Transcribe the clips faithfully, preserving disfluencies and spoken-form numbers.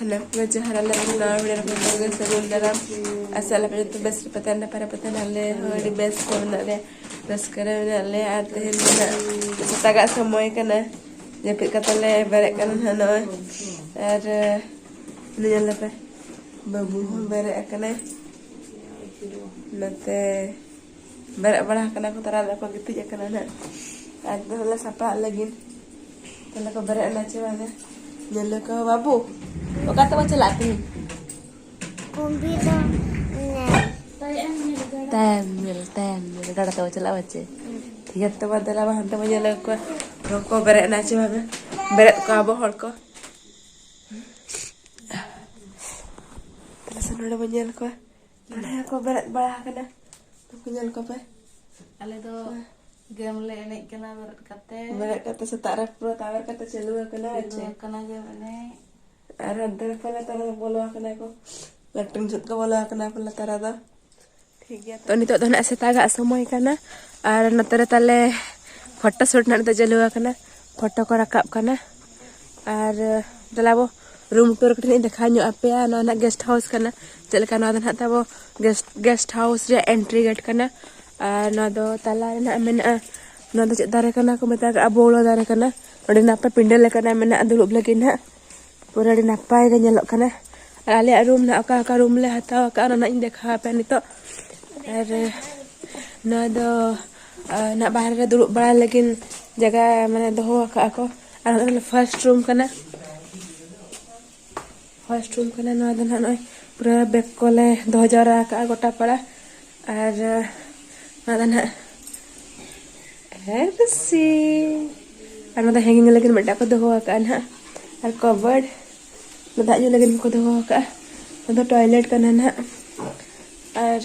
ᱱᱟᱯᱟᱭ ᱡᱚᱦᱟᱨ, ᱟᱞᱮ ᱱᱟᱣᱟ video ᱨᱮ ᱡᱚᱛᱚ ᱜᱮ ᱥᱟᱹᱜᱩᱱ ᱫᱟᱨᱟᱢ᱾ ᱟᱥᱟ ᱟᱞᱮ ᱯᱮ ᱡᱚᱛᱚ ᱵᱮᱥ ᱨᱮᱯᱮ ᱛᱟᱦᱮᱱᱟ, ᱱᱟᱯᱟᱭ ᱨᱮᱯᱮ ᱛᱟᱦᱮᱱᱟ᱾ ᱟᱞᱮ ᱦᱚᱸ ᱟᱹᱰᱤ ᱵᱮᱥ ᱨᱮ ᱢᱮᱱᱟᱜ ᱞᱮᱭᱟ, ᱨᱟᱹᱥᱠᱟᱹ ᱨᱮ ᱢᱮᱱᱟᱜ ᱞᱮᱭᱟ᱾ ᱟᱨ ᱛᱮᱦᱮᱧ ᱫᱚ ᱱᱟᱜ ᱥᱮᱛᱟᱜᱟᱜ ᱥᱚᱢᱚᱭ ᱠᱟᱱᱟ, ᱡᱟᱹᱯᱤᱫ ᱠᱟᱛᱮ ᱞᱮ ᱵᱮᱨᱮᱫ ᱠᱟᱱᱟ ᱱᱟᱜ ᱱᱚᱜᱼᱚᱭ᱾ ᱟᱨ ᱱᱩᱭ ᱧᱮᱞ ᱞᱮᱯᱮ, ᱵᱟᱹᱵᱩ ᱦᱚᱸ ᱵᱮᱨᱮᱫ ᱟᱠᱟᱱᱟᱭ᱾ ᱱᱚᱛᱮ ᱵᱮᱨᱮᱫ ᱵᱟᱲᱟ ᱟᱠᱟᱱᱟ ᱠᱚ, ᱛᱟᱨᱟ ᱫᱚᱠᱚ ᱜᱤᱛᱤᱡ ᱟᱠᱟᱱᱟ ᱱᱟᱜ᱾ ᱟᱨ ᱱᱤᱛᱚᱜ ᱞᱮ ᱥᱟᱯᱲᱟᱜ ᱞᱟᱹᱜᱤᱫ᱾ ᱛᱟᱦᱞᱮ ᱠᱚ ᱵᱮᱨᱮᱫ ᱮᱱᱟ ᱪᱮ ᱵᱟᱝᱟ? ᱧᱮᱞ ᱠᱚ ᱵᱟᱹᱵᱩ, ᱚᱠᱟ ᱛᱮᱵᱚ ᱪᱟᱞᱟᱜ ᱛᱮᱦᱮᱧ? ᱠᱩᱢᱵᱤ ᱫᱚ ᱧᱮᱞ᱾ ᱛᱟᱭᱚᱢ ᱧᱮᱞ, ᱛᱟᱭᱚᱢ ᱧᱮᱞ, ᱜᱟᱰᱟ ᱛᱮᱵᱚ ᱪᱟᱞᱟᱜᱼᱟ ᱵᱟᱪᱮ? ᱴᱷᱤᱠ ᱜᱮᱭᱟ, ᱛᱚᱵᱮ ᱫᱮᱞᱟ ᱵᱟ, ᱦᱟᱱᱛᱮ ᱵᱚ ᱧᱮᱞ ᱠᱚᱣᱟ᱾ ᱦᱚᱲ ᱠᱚ ᱵᱮᱨᱮᱫ ᱮᱱᱟ ᱪᱮ ᱵᱟᱝᱟ? ᱵᱮᱨᱮᱫ ᱠᱚᱣᱟ ᱟᱵᱚ ᱦᱚᱲ ᱠᱚ᱾ ᱛᱟᱦᱞᱮ ᱥᱮ ᱱᱚᱰᱮ ᱵᱚ ᱧᱮᱞ ᱠᱚᱣᱟ᱾ ᱱᱚᱰᱮ ᱦᱚᱸᱠᱚ ᱵᱮᱨᱮᱫ ᱵᱟᱲᱟ ᱟᱠᱟᱱᱟ᱾ ᱱᱩᱠᱩ ᱧᱮᱞ ᱠᱚᱯᱮ᱾ ᱟᱞᱮ ᱫᱚ ᱜᱮᱢ ᱞᱮ ᱮᱱᱮᱡ ᱠᱟᱱᱟ ᱵᱮᱨᱮᱫ ᱠᱟᱛᱮ᱾ ᱵᱮᱨᱮᱫ ᱠᱟᱛᱮ ᱥᱮᱛᱟᱜ ᱨᱮ ᱯᱩᱨᱟᱹ ᱛᱟᱵᱮᱨ ᱠᱟᱛᱮ ᱪᱟᱹᱞᱩ ᱟᱠᱟᱱᱟ, ᱦᱮᱸ ᱪᱮ? ᱪᱟᱹᱞᱩ ᱟᱠᱟᱱᱟ ᱜᱮᱢ ᱮᱱᱮᱡ᱾ ᱟᱨ ᱦᱟᱱᱛᱮ ᱨᱮ ᱯᱟᱞᱮ ᱛᱟᱨᱟ ᱵᱚᱞᱚ ᱟᱠᱟᱱᱟ ᱠᱚ, ᱞᱮᱴᱨᱤᱱ ᱥᱮᱫ ᱠᱚ ᱵᱚᱞᱚ ᱟᱠᱟᱱᱟ ᱯᱟᱞᱮ ᱛᱟᱨᱟ ᱫᱚ᱾ ᱴᱷᱤᱠ ᱜᱮᱭᱟ, ᱛᱚ ᱱᱤᱛᱚᱜ ᱫᱚ ᱱᱟᱜ ᱥᱮᱛᱟᱜᱟᱜ ᱥᱚᱢᱚᱭ ᱠᱟᱱᱟ, ᱟᱨ ᱱᱚᱛᱮ ᱨᱮ ᱛᱟᱞᱮ ᱯᱷᱳᱴᱳ ᱥᱩᱴ ᱱᱟᱜ ᱱᱤᱛᱚᱜ ᱪᱟᱹᱞᱩ ᱟᱠᱟᱱᱟ, ᱯᱷᱳᱴᱳ ᱠᱚ ᱨᱟᱠᱟᱵ ᱠᱟᱱᱟ᱾ ᱟᱨ ᱫᱮᱞᱟ ᱵᱚ ᱨᱩᱢ ᱴᱩᱨ ᱠᱟᱹᱴᱤᱡ ᱤᱧ ᱫᱮᱠᱷᱟᱣ ᱧᱚᱜ ᱟᱯᱮᱭᱟ᱾ ᱱᱚᱣᱟ ᱱᱟᱜ ᱜᱮᱥᱴ ᱦᱟᱣᱩᱥ ᱠᱟᱱᱟ, ᱪᱮᱫ ᱞᱮᱠᱟ ᱱᱚᱣᱟ ᱫᱚ ᱱᱟᱜ ᱛᱟᱵᱚ ᱜᱮᱥᱴ, ᱜᱮᱥᱴ ᱦᱟᱣᱩᱥ ᱨᱮᱭᱟᱜ ᱮᱱᱴᱨᱤ ᱜᱮᱴ ᱠᱟᱱᱟ᱾ ᱟᱨ ᱱᱚᱣᱟ ᱫᱚ ᱛᱟᱞᱟ ᱨᱮ ᱱᱟᱜ ᱢᱮᱱᱟᱜᱼᱟ, ᱱᱚᱣᱟ ᱫᱚ ᱪᱮᱫ ᱫᱟᱨᱮ ᱠᱟᱱᱟ ᱠᱚ ᱢᱮᱛᱟᱜ ᱠᱟᱜᱼᱟ? ᱵᱚᱣᱲᱚ ᱫᱟᱨᱮ ᱠᱟᱱᱟ᱾ ᱚᱸᱰᱮ ᱱᱟᱯᱟᱭ ᱯᱤᱸᱰᱟᱹ ᱞᱮᱠᱟᱱᱟᱜ ᱢᱮᱱᱟᱜᱼᱟ ᱫᱩᱲᱩᱵ ᱞᱟᱹᱜᱤᱫ ᱱᱟᱜ᱾ ᱯᱩᱨᱟᱹ ᱟᱹᱰᱤ ᱱᱟᱯᱟᱭ ᱜᱮ ᱧᱮᱞᱚᱜ ᱠᱟᱱᱟ᱾ ᱟᱨ ᱟᱞᱮᱭᱟᱜ ᱨᱩᱢ ᱱᱟᱜ ᱚᱠᱟ ᱚᱠᱟ ᱨᱩᱢ ᱞᱮ ᱦᱟᱛᱟᱣ ᱟᱠᱟᱫᱼᱟ, ᱚᱱᱟ ᱱᱟᱜ ᱤᱧ ᱫᱮᱠᱷᱟᱣ ᱟᱯᱮᱭᱟ ᱱᱤᱛᱚᱜ᱾ ᱟᱨ ᱱᱚᱣᱟ ᱫᱚ, ᱟᱨ ᱱᱟᱜ ᱵᱟᱦᱨᱮ ᱨᱮ ᱫᱩᱲᱩᱵ ᱵᱟᱲᱟ ᱞᱟᱹᱜᱤᱫ ᱡᱟᱭᱜᱟ ᱢᱟᱱᱮ ᱫᱚᱦᱚ ᱟᱠᱟᱫᱼᱟ ᱠᱚ᱾ ᱟᱨ ᱱᱚᱜᱼᱚᱭ ᱯᱷᱟᱥᱴ ᱨᱩᱢ ᱠᱟᱱᱟ, ᱯᱷᱟᱥᱴ ᱨᱩᱢ ᱠᱟᱱᱟ᱾ ᱱᱚᱣᱟ ᱫᱚ ᱱᱟᱜ ᱱᱚᱜᱼᱚᱭ ᱯᱩᱨᱟᱹ ᱵᱮᱜᱽ ᱠᱚᱞᱮ ᱫᱚᱦᱚ ᱡᱟᱣᱨᱟ ᱟᱠᱟᱫᱼᱟ ᱜᱚᱴᱟ ᱯᱟᱲᱟ᱾ ᱟᱨ ᱱᱚᱣᱟ ᱫᱚ ᱱᱟᱜ ᱦᱮᱸ ᱠᱩᱥᱤ᱾ ᱟᱨ ᱱᱚᱣᱟ ᱫᱚ ᱦᱮᱝᱜᱤᱝ ᱞᱟᱹᱜᱤᱫ ᱢᱤᱫᱴᱟᱝ ᱠᱚ ᱫᱚᱦᱚ ᱟᱠᱟᱫᱼᱟ ᱱᱟᱜ᱾ ᱟᱨ ᱠᱚᱵᱚᱨᱰ, ᱱᱚᱣᱟ ᱫᱟᱜ ᱧᱩ ᱞᱟᱹᱜᱤᱫ ᱦᱚᱸᱠᱚ ᱫᱚᱦᱚ ᱟᱠᱟᱫᱼᱟ᱾ ᱱᱚᱣᱟ ᱫᱚ ᱴᱚᱭᱞᱮᱴ ᱠᱟᱱᱟ ᱱᱟᱜ᱾ ᱟᱨ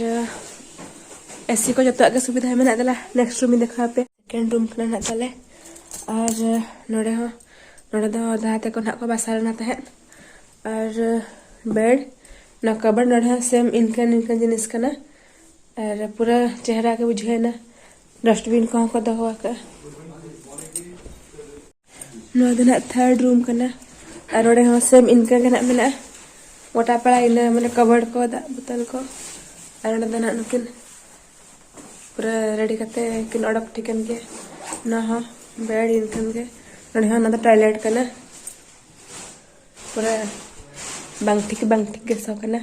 ᱮᱥᱤ ᱠᱚ ᱡᱚᱛᱚᱣᱟᱜ ᱜᱮ ᱥᱩᱵᱤᱫᱷᱟ ᱢᱮᱱᱟᱜ᱾ ᱫᱮᱞᱟ ᱱᱮᱠᱥᱴ ᱨᱩᱢ ᱤᱧ ᱫᱮᱠᱷᱟᱣ ᱟᱯᱮ᱾ ᱥᱮᱠᱮᱱᱰ ᱨᱩᱢ ᱠᱟᱱᱟ ᱱᱟᱜ ᱛᱟᱞᱮ᱾ ᱟᱨ ᱱᱚᱰᱮ ᱦᱚᱸ, ᱱᱚᱰᱮ ᱫᱚ ᱫᱟᱫᱟ ᱛᱟᱠᱚ ᱱᱟᱜ ᱠᱚ ᱵᱟᱥᱟ ᱞᱮᱱᱟ ᱛᱟᱦᱮᱸᱫ᱾ ᱟᱨ ᱵᱮᱰ, ᱱᱚᱣᱟ ᱠᱟᱵᱚᱨᱰ ᱱᱚᱰᱮ ᱦᱚᱸ ᱥᱮᱢ ᱤᱱᱠᱟᱹᱱ ᱤᱱᱠᱟᱹᱱ ᱡᱤᱱᱤᱥ ᱠᱟᱱᱟ᱾ ᱟᱨ ᱯᱩᱨᱟᱹ ᱪᱮᱦᱨᱟ ᱜᱮ ᱵᱩᱡᱷᱟᱹᱣ ᱮᱱᱟ᱾ ᱰᱟᱥᱴᱵᱤᱱ ᱠᱚᱦᱚᱸ ᱠᱚ ᱫᱚᱦᱚ ᱟᱠᱟᱫᱼᱟ᱾ ᱱᱚᱣᱟ ᱫᱚ ᱱᱟᱜ ᱛᱷᱟᱨᱰ ᱨᱩᱢ ᱠᱟᱱᱟ᱾ ᱟᱨ ᱱᱚᱰᱮ ᱦᱚᱸ ᱥᱮᱢ ᱤᱱᱠᱟᱹ ᱜᱮ ᱱᱟᱜ ᱢᱮᱱᱟᱜᱼᱟ, ᱜᱚᱴᱟ ᱯᱟᱲᱟ ᱤᱱᱟᱹ ᱢᱟᱱᱮ ᱠᱟᱵᱚᱰ ᱠᱚ, ᱫᱟᱜ ᱵᱳᱛᱚᱞ ᱠᱚ᱾ ᱟᱨ ᱱᱚᱰᱮ ᱫᱚ ᱱᱟᱜ ᱱᱩᱠᱤᱱ ᱯᱩᱨᱟᱹ ᱨᱮᱰᱤ ᱠᱟᱛᱮ ᱠᱤᱱ ᱚᱰᱚᱠ ᱴᱷᱤᱠᱟᱹᱱ ᱜᱮ᱾ ᱱᱚᱣᱟ ᱦᱚᱸ ᱵᱮᱰ ᱤᱱᱠᱟᱹᱱ ᱜᱮ᱾ ᱱᱚᱰᱮ ᱦᱚᱸ ᱚᱱᱟ ᱫᱚ ᱴᱚᱭᱞᱮᱴ ᱠᱟᱱᱟ, ᱯᱩᱨᱟᱹ ᱵᱟᱝ ᱴᱷᱤᱠ ᱵᱟᱝ ᱴᱷᱤᱠ ᱜᱮ ᱥᱚ ᱠᱟᱱᱟ᱾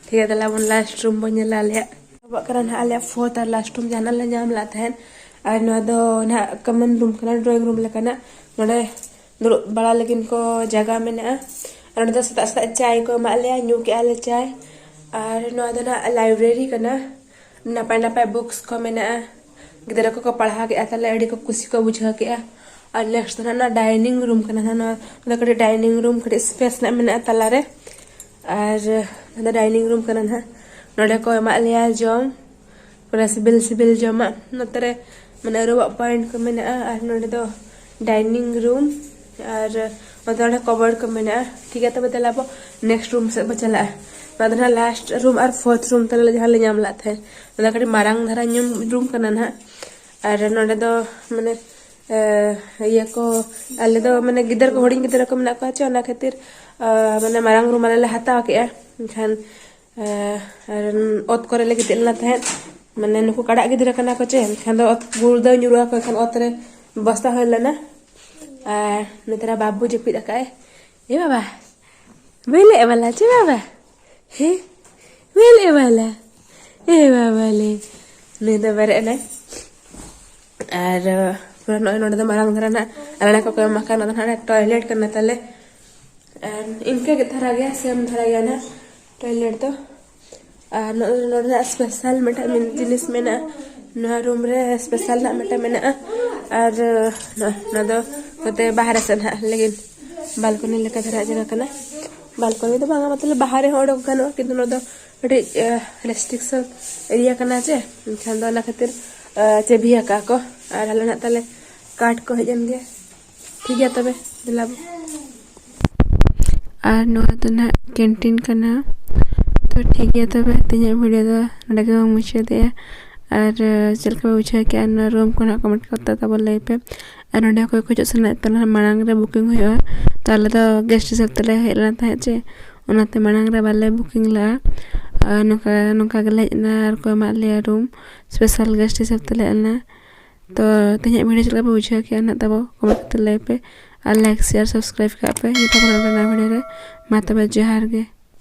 ᱴᱷᱤᱠ ᱜᱮᱭᱟ, ᱛᱟᱦᱞᱮ ᱟᱵᱚ ᱞᱟᱥᱴ ᱨᱩᱢ ᱵᱚᱱ ᱧᱮᱞᱟ ᱟᱞᱮᱭᱟᱜ᱾ ᱟᱵᱚᱣᱟᱜ ᱠᱟᱱᱟ ᱱᱟᱦᱟᱜ ᱟᱞᱮᱭᱟᱜ ᱯᱷᱳᱨᱛᱷ ᱟᱨ ᱞᱟᱥᱴ ᱨᱩᱢ, ᱡᱟᱦᱟᱸ ᱱᱟᱜ ᱞᱮ ᱧᱟᱢ ᱞᱮᱫ ᱛᱟᱦᱮᱸᱫ᱾ ᱟᱨ ᱱᱚᱣᱟ ᱫᱚ ᱱᱟᱦᱟᱜ ᱠᱚᱢᱚᱱ ᱨᱩᱢ ᱠᱟᱱᱟ, ᱰᱨᱚᱭᱤᱝ ᱨᱩᱢ ᱞᱮᱠᱟᱱᱟᱜ᱾ ᱱᱚᱰᱮ ᱫᱩᱲᱩᱵ ᱵᱟᱲᱟ ᱞᱟᱹᱜᱤᱫ ᱠᱚ ᱡᱟᱭᱜᱟ ᱢᱮᱱᱟᱜᱼᱟ᱾ ᱟᱨ ᱱᱚᱰᱮ ᱫᱚ ᱥᱮᱛᱟᱜ ᱥᱮᱛᱟᱜ ᱪᱟᱭ ᱠᱚ ᱮᱢᱟᱜ ᱞᱮᱭᱟ, ᱧᱩ ᱠᱮᱜᱼᱟ ᱞᱮ ᱪᱟᱭ᱾ ᱟᱨ ᱱᱚᱣᱟ ᱫᱚ ᱱᱟᱦᱟᱜ ᱞᱟᱭᱵᱨᱮᱨᱤ ᱠᱟᱱᱟ, ᱱᱟᱯᱟᱭ ᱱᱟᱯᱟᱭ ᱵᱩᱠᱥ ᱠᱚ ᱢᱮᱱᱟᱜᱼᱟ᱾ ᱜᱤᱫᱽᱨᱟᱹ ᱠᱚᱠᱚ ᱯᱟᱲᱦᱟᱣ ᱠᱮᱜᱼᱟ, ᱛᱟᱦᱞᱮ ᱟᱹᱰᱤ ᱠᱚ ᱠᱩᱥᱤ ᱠᱚ ᱵᱩᱡᱷᱟᱹᱣ ᱠᱮᱜᱼᱟ᱾ ᱟᱨ ᱱᱮᱠᱥᱴ ᱫᱚ ᱱᱟᱦᱟᱜ ᱱᱚᱣᱟ ᱰᱟᱭᱱᱤᱝ ᱨᱩᱢ ᱠᱟᱱᱟ ᱱᱟᱦᱟᱜ, ᱱᱚᱣᱟ ᱫᱚ ᱠᱟᱹᱴᱤᱡ ᱰᱟᱭᱱᱤᱝ ᱨᱩᱢ ᱠᱟᱹᱴᱤᱡ ᱥᱯᱮᱥ ᱱᱟᱜ ᱢᱮᱱᱟᱜᱼᱟ ᱛᱟᱞᱟᱨᱮ᱾ ᱟᱨ ᱱᱚᱣᱟ ᱫᱚ ᱰᱟᱭᱱᱤᱝ ᱨᱩᱢ ᱠᱟᱱᱟ ᱱᱟᱦᱟᱜ᱾ ᱱᱚᱰᱮ ᱠᱚ ᱮᱢᱟᱜ ᱞᱮᱭᱟ ᱡᱚᱢ, ᱯᱩᱨᱟᱹ ᱥᱤᱵᱤᱞ ᱥᱤᱵᱤᱞ ᱡᱚᱢᱟᱜ᱾ ᱱᱚᱛᱮ ᱨᱮ ᱢᱟᱱᱮ ᱟᱹᱨᱩᱵᱟᱜ ᱯᱚᱭᱮᱱᱴ ᱠᱚ ᱢᱮᱱᱟᱜᱼᱟ᱾ ᱟᱨ ᱱᱚᱰᱮ ᱫᱚ ᱰᱟᱭᱱᱤᱝ ᱨᱩᱢ, ᱟᱨ ᱱᱚᱛᱮ ᱚᱸᱰᱮ ᱠᱚᱵᱚᱨ ᱠᱚ ᱢᱮᱱᱟᱜᱼᱟ᱾ ᱴᱷᱤᱠ ᱜᱮᱭᱟ, ᱛᱚᱵᱮ ᱫᱮᱞᱟ ᱟᱵᱚ ᱱᱮᱠᱥᱴ ᱨᱩᱢ ᱥᱮᱫ ᱵᱚ ᱪᱟᱞᱟᱜᱼᱟ᱾ ᱱᱚᱣᱟ ᱫᱚ ᱱᱟᱦᱟᱜ ᱞᱟᱥᱴ ᱨᱩᱢ ᱟᱨ ᱯᱷᱳᱨᱛᱷ ᱨᱩᱢ ᱛᱟᱞᱮ ᱡᱟᱦᱟᱸ ᱞᱮ ᱧᱟᱢ ᱞᱮᱫ ᱛᱟᱦᱮᱸᱫ, ᱱᱚᱣᱟ ᱫᱚ ᱠᱟᱹᱴᱤᱡ ᱢᱟᱨᱟᱝ ᱫᱷᱟᱨᱟ ᱧᱩᱢ ᱨᱩᱢ ᱠᱟᱱᱟ ᱱᱟᱦᱟᱜ᱾ ᱟᱨ ᱱᱚᱰᱮ ᱫᱚ ᱢᱟᱱᱮ, ᱮ, ᱤᱭᱟᱹ ᱠᱚ, ᱟᱞᱮ ᱫᱚ ᱢᱟᱱᱮ ᱜᱤᱫᱟᱹᱨ ᱠᱚ, ᱦᱩᱰᱤᱧ ᱜᱤᱫᱽᱨᱟᱹ ᱠᱚ ᱢᱮᱱᱟᱜ ᱠᱚᱣᱟ ᱪᱮ, ᱚᱱᱟ ᱠᱷᱟᱹᱛᱤᱨ, ᱟ, ᱢᱟᱱᱮ ᱢᱟᱨᱟᱝ ᱨᱩᱢ ᱟᱞᱮ ᱞᱮ ᱦᱟᱛᱟᱣ ᱠᱮᱜᱼᱟ᱾ ᱮᱱᱠᱷᱟᱱ, ᱟ, ᱟᱨ ᱚᱛ ᱠᱚᱨᱮ ᱞᱮ ᱜᱤᱛᱤᱡ ᱞᱮᱱᱟ ᱛᱟᱦᱮᱸᱫ, ᱢᱟᱱᱮ ᱱᱩᱠᱩ ᱠᱟᱰᱟ ᱜᱤᱫᱽᱨᱟᱹ ᱠᱟᱱᱟ ᱠᱚ ᱪᱮ, ᱮᱱᱠᱷᱟᱱ ᱫᱚ ᱚᱛ ᱜᱩᱲᱫᱟᱹᱣ ᱧᱩᱨᱩ ᱟᱠᱚ, ᱮᱱᱠᱷᱟᱱ ᱚᱛ ᱨᱮ ᱵᱚᱥᱛᱟ ᱦᱩᱭ ᱞᱮᱱᱟ᱾ ᱟᱨ ᱱᱮᱛᱟᱨ ᱵᱟᱹᱵᱩ ᱡᱟᱹᱯᱤᱫ ᱟᱠᱟᱫ ᱟᱭ᱾ ᱮ ᱵᱟᱵᱟ, ᱵᱮᱞᱮ ᱵᱟᱞᱟ ᱪᱮ ᱵᱟᱵᱟ? ᱦᱮᱸ, ᱵᱮᱞᱮ ᱵᱟᱞᱟ᱾ ᱮ ᱵᱟᱵᱟ ᱞᱮ, ᱱᱩᱭ ᱫᱚ ᱵᱮᱨᱮᱫ ᱮᱱᱟᱭ᱾ ᱟᱨ ᱯᱩᱨᱟᱹ ᱱᱚᱜᱼᱚᱭ ᱱᱚᱰᱮ ᱫᱚ ᱢᱟᱨᱟᱝ ᱫᱷᱟᱨᱟ ᱱᱟᱜ ᱟᱞᱟᱱᱟ ᱠᱚᱠᱚ ᱮᱢ ᱟᱠᱟᱫ, ᱱᱚᱣᱟ ᱫᱚ ᱱᱟᱜ ᱴᱚᱭᱞᱮᱴ ᱠᱟᱱᱟ ᱛᱟᱞᱮ᱾ ᱟᱨ ᱤᱱᱠᱟᱹ ᱜᱮ ᱫᱷᱟᱨᱟ ᱜᱮᱭᱟ, ᱥᱮᱢ ᱫᱷᱟᱨᱟ ᱜᱮᱭᱟ ᱱᱟᱜ ᱴᱚᱭᱞᱮᱴ ᱫᱚ᱾ ᱟᱨ ᱱᱚᱜᱼᱚᱭ ᱱᱚᱰᱮ ᱱᱟᱜ ᱥᱯᱮᱥᱟᱞ ᱢᱤᱫᱴᱟᱝ ᱢᱮᱱ-, ᱡᱤᱱᱤᱥ ᱢᱮᱱᱟᱜᱼᱟ᱾ ᱱᱚᱣᱟ ᱨᱩᱢ ᱨᱮ ᱥᱯᱮᱥᱟᱞ ᱱᱟᱜ ᱢᱤᱫᱴᱟᱝ ᱢᱮᱱᱟᱜᱼᱟ᱾ ᱟᱨ ᱱᱚ-, ᱱᱚᱣᱟ ᱫᱚ ᱱᱚᱛᱮ ᱵᱟᱦᱨᱮ ᱥᱮᱫ ᱱᱟᱜ ᱞᱟᱹᱜᱤᱫ ᱵᱟᱞᱠᱚᱱᱤ ᱞᱮᱠᱟ ᱫᱷᱟᱨᱟ ᱡᱟᱭᱜᱟ ᱠᱟᱱᱟ᱾ ᱵᱟᱞᱠᱚᱱᱤ ᱫᱚ ᱵᱟᱝᱟ, ᱢᱚᱛᱞᱚᱵ ᱵᱟᱦᱨᱮ ᱦᱚᱸ ᱚᱰᱚᱠ ᱜᱟᱱᱚᱜᱼᱟ, ᱠᱤᱱᱛᱩ ᱱᱚᱣᱟ ᱫᱚ ᱠᱟᱹᱴᱤᱡ, ᱟ, ᱨᱮᱥᱴᱨᱤᱠᱥᱚᱱ ᱮᱨᱤᱭᱟ ᱠᱟᱱᱟ ᱪᱮ, ᱮᱱᱠᱷᱟᱱ ᱫᱚ ᱚᱱᱟ ᱠᱷᱟᱹᱛᱤᱨ, ᱟ, ᱪᱟᱹᱵᱤ ᱟᱠᱟᱫ ᱠᱚ᱾ ᱟᱨ ᱟᱞᱮ ᱱᱟᱜ ᱛᱟᱞᱮ ᱠᱟᱴ ᱠᱚ ᱦᱮᱡ ᱮᱱ ᱜᱮ᱾ ᱴᱷᱤᱠ ᱜᱮᱭᱟ ᱛᱚᱵᱮ, ᱫᱮᱞᱟ ᱵᱚ᱾ ᱟᱨ ᱱᱚᱣᱟ ᱫᱚ ᱱᱟᱜ ᱠᱮᱱᱴᱤᱱ ᱠᱟᱱᱟ᱾ ᱛᱚ ᱴᱷᱤᱠ ᱜᱮᱭᱟ ᱛᱚᱵᱮ, ᱛᱮᱦᱮᱧᱟᱜ ᱵᱷᱤᱰᱤᱭᱳ ᱫᱚ ᱱᱚᱰᱮ ᱜᱮᱵᱚᱱ ᱢᱩᱪᱟᱹᱫᱮᱜᱼᱟ᱾ ᱟᱨ ᱪᱮᱫ ᱞᱮᱠᱟ ᱯᱮ ᱵᱩᱡᱷᱟᱹᱣ ᱠᱮᱜᱼᱟ ᱱᱚᱣᱟ ᱨᱩᱢ ᱠᱚ ᱱᱟᱦᱟᱜ ᱠᱚᱢᱮᱱᱴ ᱠᱟᱛᱮ ᱛᱟᱵᱚ ᱞᱟᱹᱭ ᱯᱮ᱾ ᱟᱨ ᱱᱚᱸᱰᱮ ᱚᱠᱚᱭ ᱠᱚ ᱦᱤᱡᱩᱜ ᱥᱟᱱᱟᱭᱮᱫ ᱯᱮ ᱱᱟᱦᱟᱜ ᱢᱟᱲᱟᱝ ᱨᱮ ᱵᱩᱠᱤᱝ ᱦᱩᱭᱩᱜᱼᱟ᱾ ᱛᱚ ᱟᱞᱮ ᱫᱚ ᱜᱮᱥᱴ ᱦᱤᱥᱟᱹᱵ ᱛᱮᱞᱮ ᱦᱮᱡ ᱞᱮᱱᱟ ᱛᱟᱦᱮᱸᱫ ᱪᱮ, ᱚᱱᱟᱛᱮ ᱢᱟᱲᱟᱝ ᱨᱮ ᱵᱟᱞᱮ ᱵᱩᱠᱤᱝ ᱞᱮᱜᱼᱟ᱾ ᱟᱨ ᱱᱚᱝᱠᱟ ᱱᱚᱝᱠᱟ ᱜᱮᱞᱮ ᱦᱮᱡ ᱮᱱᱟ ᱟᱨ ᱠᱚ ᱮᱢᱟᱫ ᱞᱮᱭᱟ ᱨᱩᱢ, ᱥᱯᱮᱥᱟᱞ ᱜᱮᱥᱴ ᱦᱤᱥᱟᱹᱵ ᱛᱮᱞᱮ ᱦᱮᱡ ᱞᱮᱱᱟ᱾ ᱛᱚ ᱛᱮᱦᱮᱧᱟᱜ ᱵᱷᱤᱰᱤᱭᱳ ᱪᱮᱫ ᱞᱮᱠᱟ ᱯᱮ ᱵᱩᱡᱷᱟᱹᱣ ᱠᱮᱜᱼᱟ ᱱᱟᱦᱟᱜ ᱛᱟᱵᱚ ᱠᱚᱢᱮᱱᱴ ᱠᱟᱛᱮ ᱞᱟᱹᱭ ᱯᱮ᱾ ᱟᱨ ᱞᱟᱭᱤᱠ ᱥᱮᱭᱟᱨ ᱥᱟᱵᱥᱠᱨᱟᱭᱤᱵ ᱠᱟᱜ ᱯᱮ ᱧᱟᱯᱟᱢ ᱟᱵᱚᱱ ᱱᱟᱣᱟ ᱵᱷᱤᱰᱤᱭᱳ ᱨᱮ᱾ ᱢᱟ ᱛᱚᱵᱮ ᱡᱚᱦᱟᱨ ᱜᱮ᱾